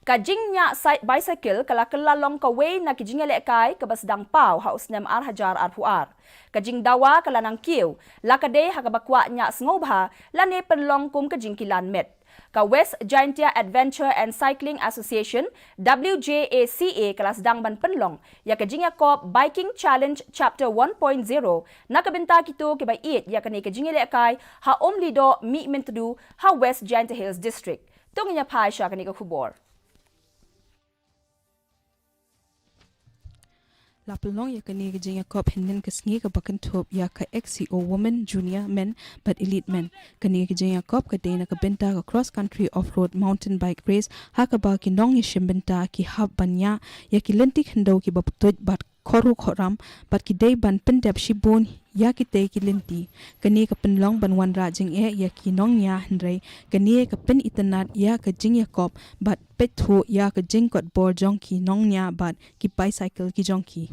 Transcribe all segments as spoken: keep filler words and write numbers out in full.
Ka jingñiah sai-, bicycle ka la kylla long kawei na ki jingïalehkai kaba sdang paw ha u snem ar hajar arphew ar. Ka jingdawa ka la nang kiew, la ka dei ha kaba kwah ñiah sngewbha, lane pynlong kum ka jingkilan met. Ka West Jaintia Adventure and Cycling Association, W J A C A, ka la sdang ban pynlong ïa ka jingïakop Biking Challenge Chapter one point zero na ka bynta kito kiba ïeit ïa kane ka jingïalehkai ha Umlidoh, Mihmyntdu, ha West Jaintia Hills District. To ngin ïa phai sha kane ka khubor. La pynlong ïa kane ka jingïakop hynnin ka sngi kaba kynthup ïa ka X C O Women, Junior Men bad Elite Men. Kane ka jingïakop ka dei na ka bynta ka Cross Country Off-Road Mountain Bike Race, ha kaba ki nongïashim bynta ki hap ban ñiah ïa ki lynti khyndew kiba pyntuid bad khohru khohram, bad ki dei ban pyndep shibun ïa kitei ki lynti. Kane ka pynlong ban wanrah jingeh ïa ki nongñiah, hynrei kane ka pynitynnad ïa ka jingïakop bad peit thuh ïa ka jingkot bor jong ki nongñiah bad ki bicycle ki jong ki.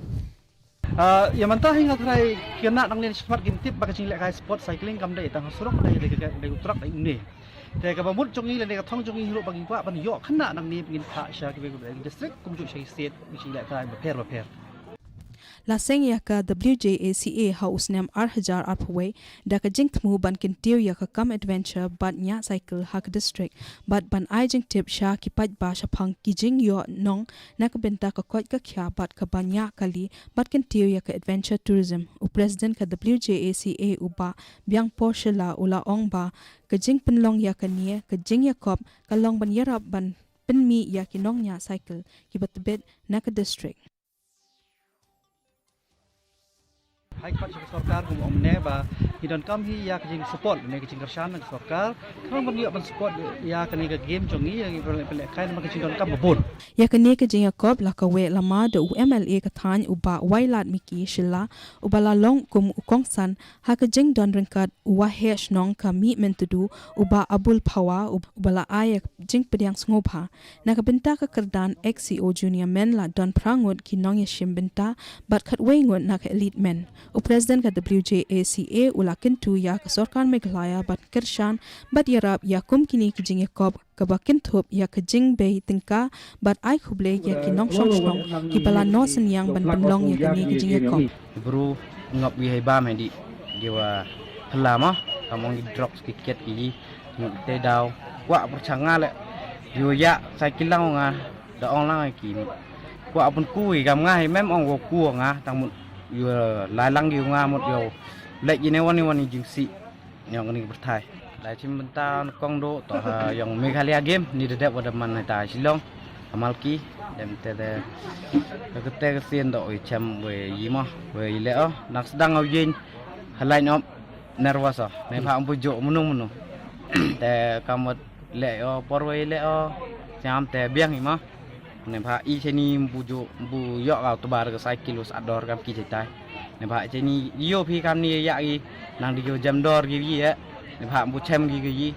Ah, ïa mynta hi nga tharai ki khynnah nangne shakhmat kim tip ba ka jinglehkai sport cycling kam dei tang ha surok, dei, dei, dei u truck, dei une. Te kaba mut jong ngi lane ka thong jong ngi hi ruh ba ngin kwah ban ïoh khynnah nangne ba ngin phah sha kiwei kiwei ki district, kumjuh sha ki state, ki jinglehkai bapher bapher. La seng ïa ka W J A C A ha u snem ar hajar arphew wei da ka jingthmu ban kyntiew ïa ka kam adventure bad ñiah cycle ha ka district, bad ban ai jingtip sha ki paidbah shaphang ki jingïoh nong na ka bynta ka koit ka khiah bad kaba ñiah kali bad kyntiew ïa ka adventure tourism. U President ka W J A C A, u Bah Biangpor Shylla, u la ong ba ka jingpynlong ïa kane ka jingïakop ka long ban ïarap ban pynmih ïa ki nongñiah cycle kiba tbit na ka district. Hai pat sha ka sorkar kum ong ne ba ngi donkam hi ïa ka jingsupport ne ka jingkyrshan na ka sorkar. Khnang ban ïoh ban support ïa kane ka game jong ngi, ïa ngi pynleh, pynlehkai namar ka jingdonkam ba bun. Ïa kane ka jingïakop la kaweh lama da u M L A ka thaiñ, u Bah Wailadmiki Shylla, uba la long kum u kongsan ha ka jingdon ryngkat u waheh shnong ka Mihmyntdu, u Bah Abul Phawa, u-, uba la ai ïa ka jingpdiang sngewbha. Na ka bynta ka kyrdan X C O Junior Men la don phra ngut ki nongïashim bynta bad khatwei ngut na ka Elite Men. U President ka W J A C A u la kyntu ïa ka sorkar Meghalaya ban kyrshan bad ïarap ïa kum kine ki jingïakop kaba kynthup ïa ka jingbei tyngka bad ai khublei ïa ki nongshong shnong kiba la noh synñiang ban pynlong ïa kine ki jingïakop. Bru ngop wi hai bam hai di, di wa phylla ma, kam ong ki drugs ki kiad ki yi, ngop te daw, kwah pyrshang nga leh, di wa ïa, sa ki lang nga, da ong lang ki, kwah pun ku i kam nga hai mem ong wa ku nga, tang mut, yu lai lang yu nga mut yu, leh i ne wan i wan i jingsi, ïong kani pyrthai. Lai chim bynta kong do, to ha, ïong Meghalaya Game, ni da dep wa da man hai ta Shillong. Hamal ki, dem te de, ka kete ka sien do, wi chem, wi yima, wi le o, nak sedang au yin, ha line up, nervous o, ne pha ampu jo, munu munu. Te kamot le o, por wi le o, siam te biang ima. Ne pha i cheni mpu jo, mpu yok au tebar ka cycle us ador kam ki chetai. Ne pha cheni yo phi kam ni ya i, nang di jo jam dor ki yi e. Ne pha mpu chem ki ki yi,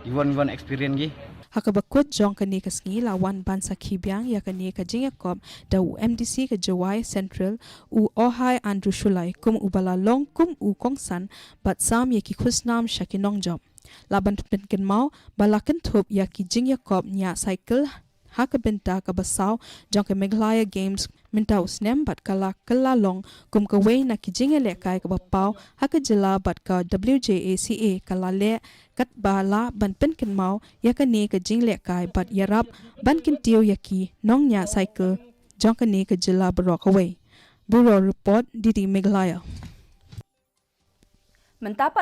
i won won experience ki. Ha kaba kut jong kane ka sngi la wan ban sakhi biang ïa kane ka jingïakop da u M D C ka Jowai Central, u Ohai Andrew Shullai, kum uba la long kum u kongsan bad sam ïa ki khusnam sha ki nongjop. La ban pynkynmaw ba la kynthup ïa ki jingïakop ñiah cycle ha ka bynta kaba saw jong ka Meghalaya Games mynta u snem bad ka la kylla long kum kawei na ki jingïalehkai kaba paw ha ka jylla bad ka W J A C A ka la leh katba lah ban pynkynmaw ïa kane ka jinglehkai bad ïarap ban kyntiew ïa ki nongñiah cycle jong kane ka jylla baroh kawei. Bureau Report, D D Meghalaya. Mynta pat